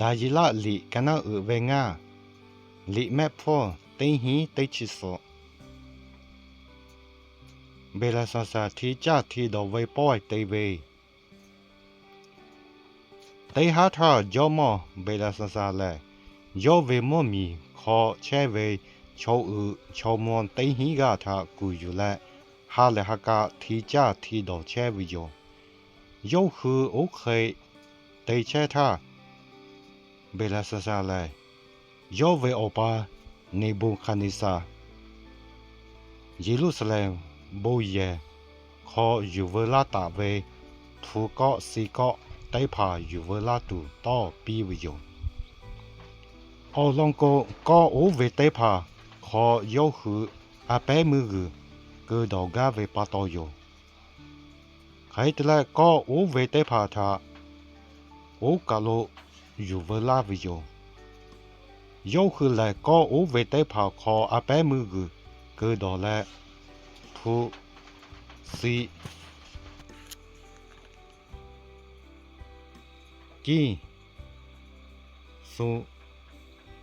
Daˍyeˍlaˆ liꞈ ka naˉ uiˍ ve ngaˇ. Liꞈ mehˆ hpfuhˇ teˇ hinˉ teˇ chi suhˍ. Beˍlaˍsaˍsaˍ hti caˇ hti dawˬ ve pawehˇ te ve, teˇ haˉ htaˇ jawˇmawˇ Beˍlaˍsaˍsaˍ lehˬ, yawˇ ve mvuhˇ miˬ hk'aw chehˇ ve chaw uiˍ chaw mvuh teˇ hinˉ g'aˇ htaꞈ kuˬ yuˬ leh, ha lehˬ ha k'a hti caˇ hti dawˬ chehˇ ve yoˬ. Yawˇ hui oˇ hk'e te chehˇ htaˇ, Beˍlaˍsaˍsaˍ lehˬ, yawˇ ve awˬ pa Neˍbuˍhkaˍneˍsaˍ Yeˍruˆsaˍlehnˍ bon yehˬ hk'aw yuˬ veu laˇ taˍ ve hpu kawˆ si kawˆ teˇ hpaˍ yuˬ veu laˇ tuˬ tawˇ piˇ ve yoˬ. Awˬ lawn k'o, kawˆ oˉ ve teˇ hpaˍ hk'aw yawˇ hui a pehˉ meuˇ g'uiˬ keu dawˬ gaˇ ve pa taw yoˬ. Hk'e te leh, kawˆ oˉ ve teˇ hpaˍ htaꞈ oˉ kaˬ lo yuˬ veu laˇ ve yoˬ. Yawˇ hui lehˬ, kawˆ oˉ ve teˇ hpaˍ hk'aw a pehˉ meuˇ g'uiˬ keu dawˬ leh, hpu, siˆ, kiˇ, suꞈ,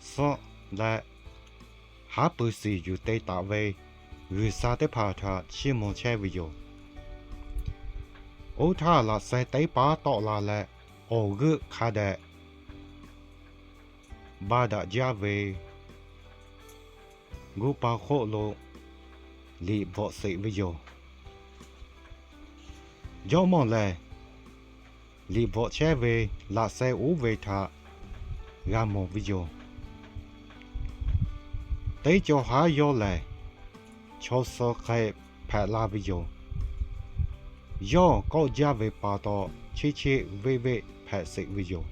suhˆ leh haˉ pui siˍ yuˬ te taˍ ve g'uiˬsha teˇ hpaˍ htaꞈ chiˇ mvuh chehˇ ve yoˬ. Oˇ htaˇ, laꞈ sheh teˇ paˉ tawˆ la leh, awˬ g'euˆ hk'a dehꞈ ba daꞈ jaˇ ve guˇ pa hk'oˆ lo liꞈ bvuhꞈ sheˍ ve yoˬ. Jawˇmawˇ lehˬ, liꞈ bvuhꞈ chehˇ ve laꞈ sheh oˉ ve htaꞈ g'a mawˬ ve yoˬ. Teˇ cawˬ haˉ yawˇ lehˬ, chaw suh hk'e hpehꞈ la ve yoˬ. Yawˇ kawˆ jaˇ ve pa taw, cheˇ cheˇ veˆ veˆ hpehꞈ sheˍ ve yoˬ.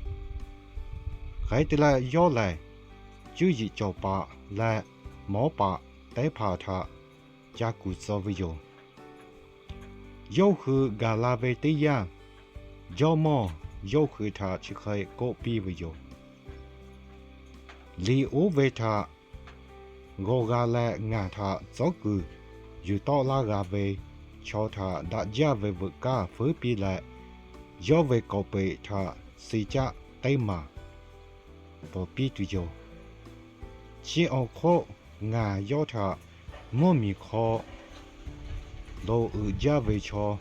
Hk'e te leh, yawˇ lehˬ cuˇ yiˍ cawˬ paˍ leh mawˉ paˍ teˇ hpaˍ htaꞈ ca kuˬ tcuh ve yoˬ. Yawˇ hui gaˬ la ve teˇ yanˇ, jawˇmawˇ yawˇ hui htaꞈ chi hk'e k'oˆ piˇ ve yoˬ. Liꞈ oˉ ve htaꞈ g'aw g'a leh ngaˬ htaꞈ tcuhˉ kuiˬ yuˬ tawˆ laˇ g'a ve chaw htaꞈ daꞈ jaˇ ve veuꞈ kaˇ feuˉ piˇ leh, yawˇ ve kawˍ peꞈ htaꞈ suh caˆ teˇ maˬ bvuhꞈ piˇ tuˬ yoˬ. Chi awˬ hk'oˆ ngaˬ yawˇ htaꞈ mvuhˇ miˬ hk'aw lo uiˍ jaˇ ve chaw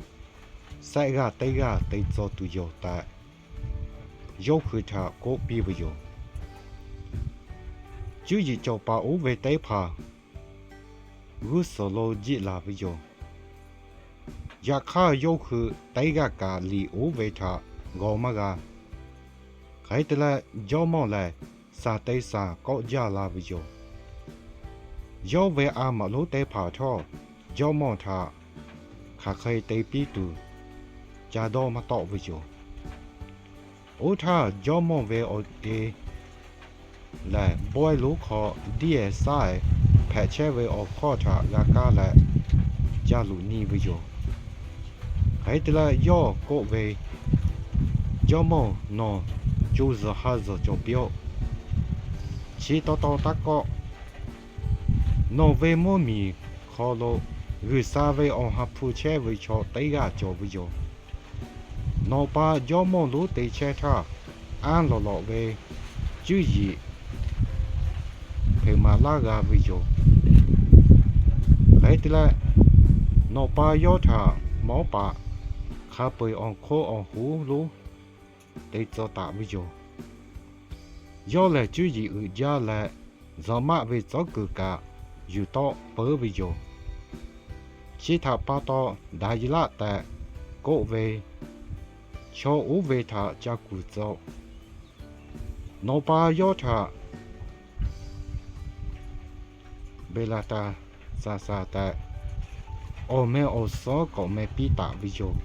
sehˆ g'aˇ teˇ g'aˇ te tcuh tuˬ yoˬ tehꞈ, yawˇ hui htaꞈ k'oˆ piˇ ve yoˬ. Cuˇ yiˍ cawˬ paˍ oˇ ve teˇ hpaˍ g'uˇ suhˍ lo jiˆ laˬ ve yoˬ. Yaꞈ hk'aˇ, yawˇ hui teˇ g'aˇ kaꞈ liꞈ oˉ ve htaꞈ g'aw maˇ g'a. Hk'e te leh, jawˇmawˇ lehˬ shaˍ te shaˍ kawˆ jaˇ la ve yoˬ. Yawˇ ve a maꞈ lonˉ teˇ hpaˍ htawˇ, jawˇmawˇ htaꞈ hk'aˬ hk'e te piˇ tuˬ ca dawˇ maˇ tawˆ ve yoˬ. Oˇ htaˇ, jawˇmawˇ ve awˬ te lehˬ, bawehˇ lonˉ hk'aw diˇ ehˍ saˉ ehˍ hpehꞈ chehˇ ve awˬ hkawˇ htaꞈ g'a kaˇ leh, ca luꞈ nyi ve yoˬ. Hk'e te leh, yawˇ k'oˆ ve, Jawˇmawˇ, nawˬ co zuhˬ ha zuhˬ cawˬ piˇ-oˆ. Chi taw taw taˇ kawˆ. Nawˬ ve mvuhˇ miˬ hk'aw lo G'uiˬsha ve awˬ ha hpu chehˇ ve chaw teˇ g'aˇ cawˬ ve yoˬ. Nawˬ pa jawˇmawˇ lonˉ te chehˇ htaˇ, anˇ lawˬ lawꞈ ve cuˇ yiˍ hpeuꞈ maˍ laˇ g'a ve yoˬ. Hk'e te leh, nawˬ pa yawˇ htaꞈ mawˉ paˍ hk'a peu-eˬ awˬ hk'oˆ awˬ hoˉ lonˉ te tcuh taˍ ve yoˬ. Yawˇ lehˬ cuˇ yiˍ uiˍ jaˇ leh, zuhꞈ maˆ ve tcuhˉ kuiˬ kaꞈ yuˬ tawˆ peuˉ ve yoˬ. Chi htaꞈ pa taw, Daˍyeˍlaˆ tehꞈ k'oˆ ve, chaw oˇ ve htaꞈ ca kuˬ tcuh. Nawˬ pa yawˇ htaꞈ Beˍlaˍsaˍsaˍ tehꞈ awˬ meh awˬ suhˉ k'awꞈ meh piˇ taˍ ve yoˬ.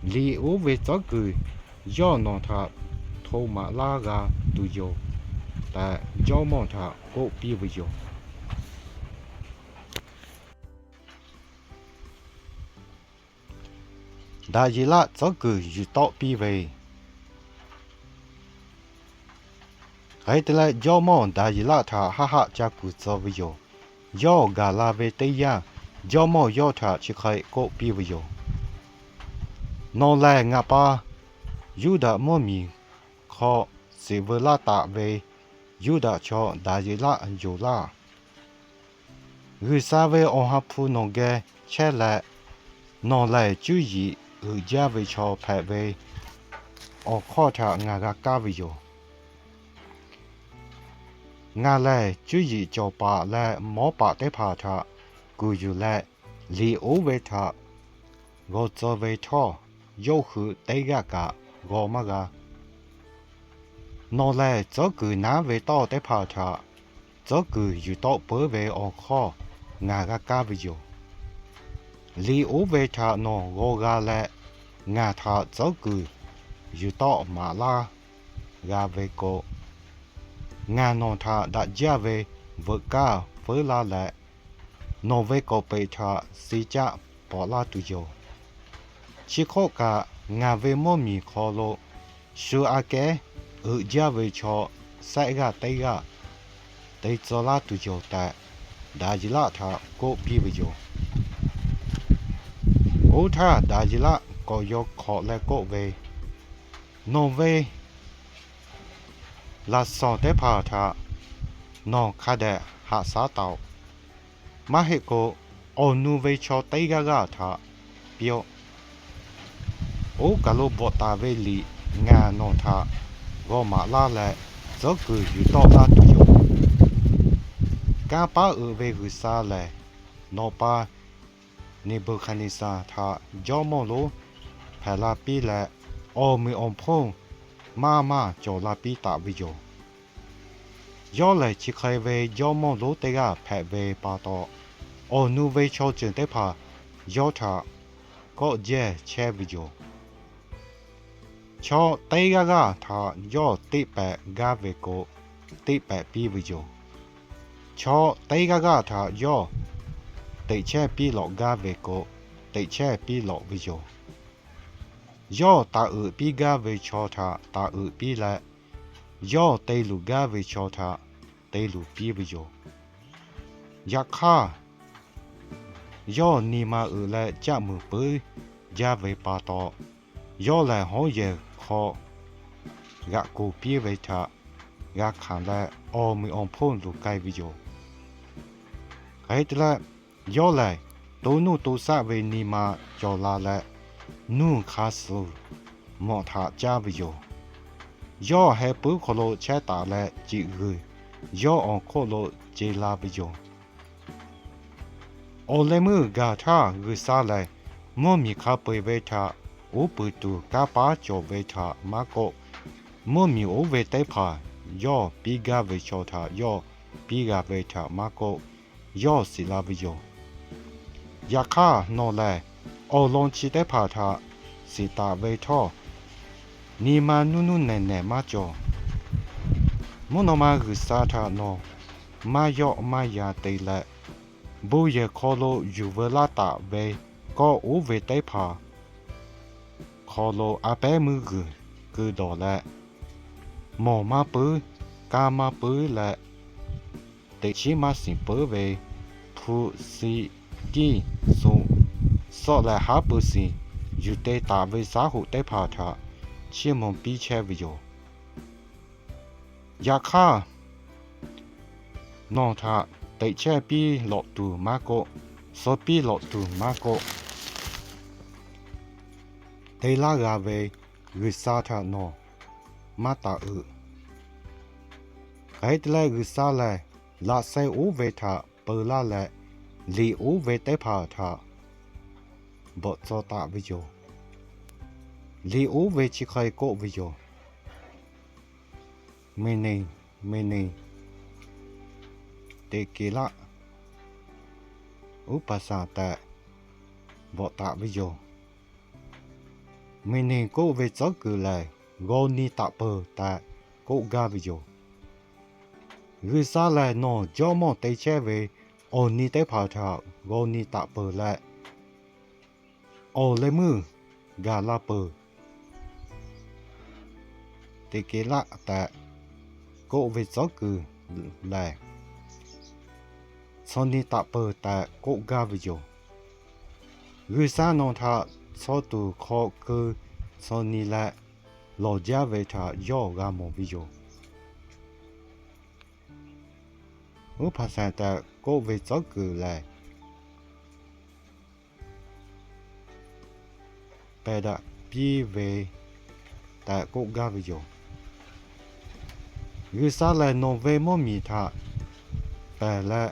Liꞈ oˇ ve tcuhˉ kuiˬ yawˇ nawˬ htaꞈ hto maꞈ laˇ g'a tuˬ yoˬ tehꞈ, jawˇmawˇ htaꞈ k'oˆ piˇ ve yoˬ. Daˍyeˍlaˆ tcuhˉ kuiˬ yuˬ tawˆ piˇ ve. Hk'e te leh, jawˇmawˇ Daˍyeˍlaˆ htaꞈ haˆ haˆ ca kuˬ tcuh ve yoˬ. Yawˇ gaˬ la ve teˇ yanˇ, jawˇmawˇ yawˇ htaꞈ chi hk'e k'oˆ piˇ ve yoˬ. Nawˬ lehˬ ngaˬ pa Yuˇdaꞈ mvuhˇ miˬ hk'aw shiˍ veu laˇ taˍ ve Yuˇdaꞈ chaw Daˍyeˍlaˆ yonˍ laˇ. G'uiˬsha ve Awˬ ha hpu nawˬ geh chehˇ leh, nawˬ lehˬ cuˇ yiˍ uiˍ jaˇ ve chaw hpehꞈ ve awˬ hkawˇ htaꞈ ngaˬ g'a kaˇ ve yoˬ. Ngaˬ lehˬ cuˇ yiˍ cawˬ paˍ leh mawˉ paˍ teˇ hpaˍ htaꞈ kuˬ yuˬ leh, liꞈ oˉ ve htaꞈ g'aw tcuh ve htawˇ, yawˇ hui teˇ g'aˇ kaꞈ g'aw maˇ g'a. Nawˬ lehˬ tcuhˉ kuiˬ naˉ ve tawˇ teˇ hpaˍ htaꞈ tcuhˉ kuiˬ yuˬ tawˆ peuˉ ve awˬ hkawˇ ngaˬ g'a kaˇ ve yoˬ. Liꞈ oˉ ve htaꞈ nawˬ g'aw g'a leh, ngaˬ htaꞈ tcuhˉ kuiˬ yuˬ tawˆ maˍ laˇ g'a ve k'o, ngaˬ nawˬ htaꞈ daꞈ jaˇ ve veuꞈ kaˇ feuˉ laˇ leh, nawˬ ve k'awˍ peꞈ htaꞈ suh caˆ pawˍ laˇ tuˬ yoˬ. Chi hk'oˆ kaꞈ, ngaˬ ve mvuhˇ miˬ hk'aw lo shu aꞈ kehˉ uiˍ jaˇ ve chaw shehˆ g'aˇ teˇ g'aˇ te tcuh laˇ tuˬ yoˬ tehꞈ, Daˍyeˍlaˆ htaꞈ k'oˆ piˇ ve yoˬ. Oˇ htaˇ Daˍyeˍlaˆ k'awꞈ yaw hk'awꞈ leh k'oˆ ve, Nawˬ ve laꞈ shawnˍ teˇ hpaˍ htaꞈ nawˬ hk'a dehꞈ haꞈ shaˉ taˍ-oꞈ. Maˇ heˆ k'o, awˬ nu ve chaw teˇ g'aˇ g'aˇ htaꞈ piˇ-oˆ. Oˇ kaˬ lo bvuhꞈ taˍ ve liꞈ ngaˬ nawˬ htaꞈ g'aw maˍ laˇ leh, tcuhˉ kuiˬ yuˬ tawˆ laˇ tuˬ yoˬ. Kanˇ paˉ uiˍ ve G'uiˬsha lehˬ, nawˬ pa Neˍbuˍhkaˍneˍsaˍ htaꞈ jawˇmawˇ lonˉ hpehꞈ la piˇ leh, awˬ meꞈ awˬ hponˇ maˇ maˇ cawˬ la piˇ taˍ ve yoˬ. Yawˇ lehˬ chi hk'e ve jawˇmawˇ lonˉ teˇ g'aˇ hpehꞈ ve pa taw, awˬ nu ve chaw ceuˬ teˇ hpaˍ yawˇ htaꞈ kawˆ jehˇ chehˇ ve yoˬ. Chaw teˇ g'aˇ g'aˇ htaꞈ yawˇ teˇ pehˍ gaˇ ve k'o, teˇ pehˍ piˇ ve yoˬ. Chaw teˇ g'aˇ g'aˇ htaꞈ yawˇ teꞈ chehˇ piˇ lawꞈ gaˇ ve k'o, teꞈ chehˇ piˇ lawꞈ ve yoˬ. Yawˇ taˍ uiˍ piˇ gaˇ ve chaw htaꞈ taˍ uiˍ piˇ leh, yawˇ te luˬ gaˇ ve chaw htaꞈ te luˬ piˇ ve yoˬ. Yaꞈ hk'aˇ, yawˇ nyi ma uiˍ leh caˆ muiˬ puiˉ jaˇ ve pa taw, yawˇ lehˬ hawˉ yehˬ hk'aw g'aꞈ k'oˬ piˇ ve htaꞈ g'a hkanˍ leh, awˬ meꞈ awˬ hponˇ luˬ k'ai ve yoˬ. Hk'e te leh, yawˇ lehˬ to nuˇ to shaˆ ve nyi ma cawˬ la leh, nuˇ hk'a suhˍ mawꞈ htaꞈ caˇ ve yoˬ. Yawˇ heh puiˉ hk'aw lo chehˇ taˍ leh, ciꞈ g'uiˬ yawˇ awˬ hk'oˆ lo ce la ve yoˬ. Awˬ leh meuˇ gaˬ htaˇ, G'uiˬsha lehˬ mvuhˇ miˬ hk'a peu-eˬ ve htaꞈ uˉ peunˍ tuˬ kanˇ paˉ cawˬ ve htaꞈ maˇ k'oˆ, mvuhˇ miˬ oˇ ve teˇ hpaˍ yawˇ piˇ gaˇ ve chaw htaꞈ yawˇ piˇ g'a ve htaꞈ maˇ k'oˆ, yawˇ shiˍ la ve yoˬ. Yaꞈ hk'aˇ, nawˬ lehˬ awˬ lawn chi teˇ hpaˍ htaꞈ shiˍ taˍ ve htawˇ, nyi ma nuˇ nuˇ nehˬ nehˬ maˇ cawˬ. Mvuhˇ naw ma G'uiˬsha htaꞈ nawˬ maˇ yawˆ maˇ yan te leh, bon yehˬ hk'aw lo yuˬ veu laˇ taˍ ve kawˆ oˉ ve teˇ hpaˍ hk'aw lo a pehˉ meuˇ g'uiˬ keu dawˬ leh, mawˬ maˇ puiˉ, kaˇ maˇ puiˉ leh, teꞈ chiˉ maˇ shiˍ puiˉ ve hpu, siˍ, kiˇ, suꞈ, sawˆ leh haˉ pui shiˍ yuˬ te taˍ ve shaˉ hoꞈ teˇ hpaˍ htaꞈ chiˇ mvuh piˇ chehˇ ve yoˬ. Yaꞈ hk'aˇ, nawˬ htaꞈ teꞈ chehˇ piˇ lawꞈ tuˬ maˇ k'oˆ, suh piˇ lawꞈ tuˬ maˇ k'oˆ, te laˇ g'a ve G'uiˬsha htaꞈ nawˬ maˇ taˍ uiˍ. Hk'e te leh, G'uiˬsha lehˬ laꞈ sheh oˉ ve htaꞈ peu laˇ leh, liꞈ oˉ ve teˇ hpaˍ htaꞈ bvuhꞈ tcuh taˍ ve yoˬ. Liꞈ oˉ ve chi hk'e k'oˆ ve yoˬ. Meˍneˍ, Meˍneˍ, Teˍkeˍlaˆ, Uˉpaˍsaˍ tehꞈ bvuhꞈ taˍ ve yoˬ. Meˍneˍ k'oˆ ve tcuhˉ kuiˬ lehˬ, g'aw nyi taˍ peuˬ tehꞈ k'oˆ gaˇ ve yoˬ. G'uiˬsha lehˬ nawˬ jawˇmawˇ te chehˇ ve awˬ nyi teˇ hpaˍ htaꞈ g'aw nyi taˍ peuˬ leh, awˬ leh meuˇ gaˬ la peuˬ. Teˍkeˍlaˆ tehꞈ k'oˆ ve tcuhˉ kuiˬ lehˬ, chaw nyi taˍ peuˬ tehꞈ k'oˆ gaˇ ve yoˬ. G'uiˬsha nawˬ htaꞈ chaw tuˬ hk'aw keu chaw nyi leh, lawˬ jaˇ ve htaꞈ yawˇ g'a mawˬ ve yoˬ. Uˉ hpaˍ shaiˍ tehꞈ k'oˆ ve tcuhˉ kuiˬ lehˬ, pehˬ daꞈ piˇ ve tehꞈ k'oˆ gaˇ ve yoˬ. G'uiˬsha lehˬ, nawˬ ve mvuhˇ miˬ htaꞈ pehˬ leh,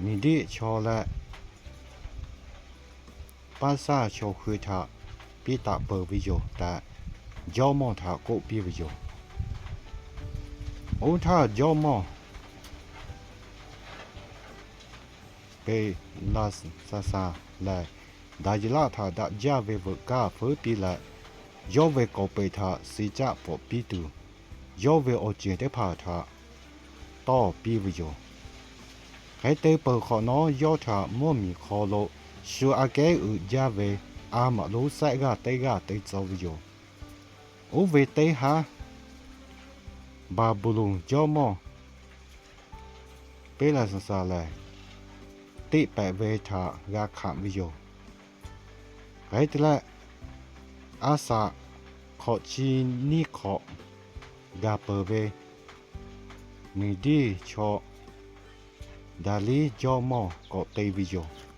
Miˍdiˆ chaw leh Paˇsaˇ chaw hui htaꞈ piˇ taˍ peuˬ ve yoˬ tehꞈ, jawˇmawˇ htaꞈ k'oˆ piˇ ve yoˬ. Oˇ htaˇ jawˇmawˇ Peˍlaˍsaˍsaˍ lehˬ, Daˍyeˍlaˆ htaꞈ daꞈ jaˇ ve veuꞈ kaˇ feuˉ piˇ leh, yawˇ ve k'awˍ peuˬ htaꞈ suh caˆ pawˍ piˇ tuˬ, yawˇ ve awˬ ceuˬ teˇ hpaˍ htaꞈ tawˇ piˇ ve yoˬ. Hk'e te peuˬ hk'awꞈ nawˉ, yawˇ htaꞈ mvuhˇ miˬ hk'aw lo shu aꞈ kehˉ uiˍ jaˇ ve a maꞈ lonˉ sehˆ g'aˇ teˇ g'aˇ te tcuh ve yoˬ. Oˇ ve teˇ haˉ, Baˍbuˍlonˍ jawˇmawˇ Peˍlaˍsaˍsaˍ lehˬ, teˇ pehˍ ve htaꞈ g'a hkanˍ ve yoˬ. Hk'e te leh, a saꞈ hk'awꞈ chi nyiˇ hk'awꞈ gaˬ peuˬ ve Miˍdiˆ chaw Daˍliˇ jawˇmawˇ k'awꞈ te ve yoˬ.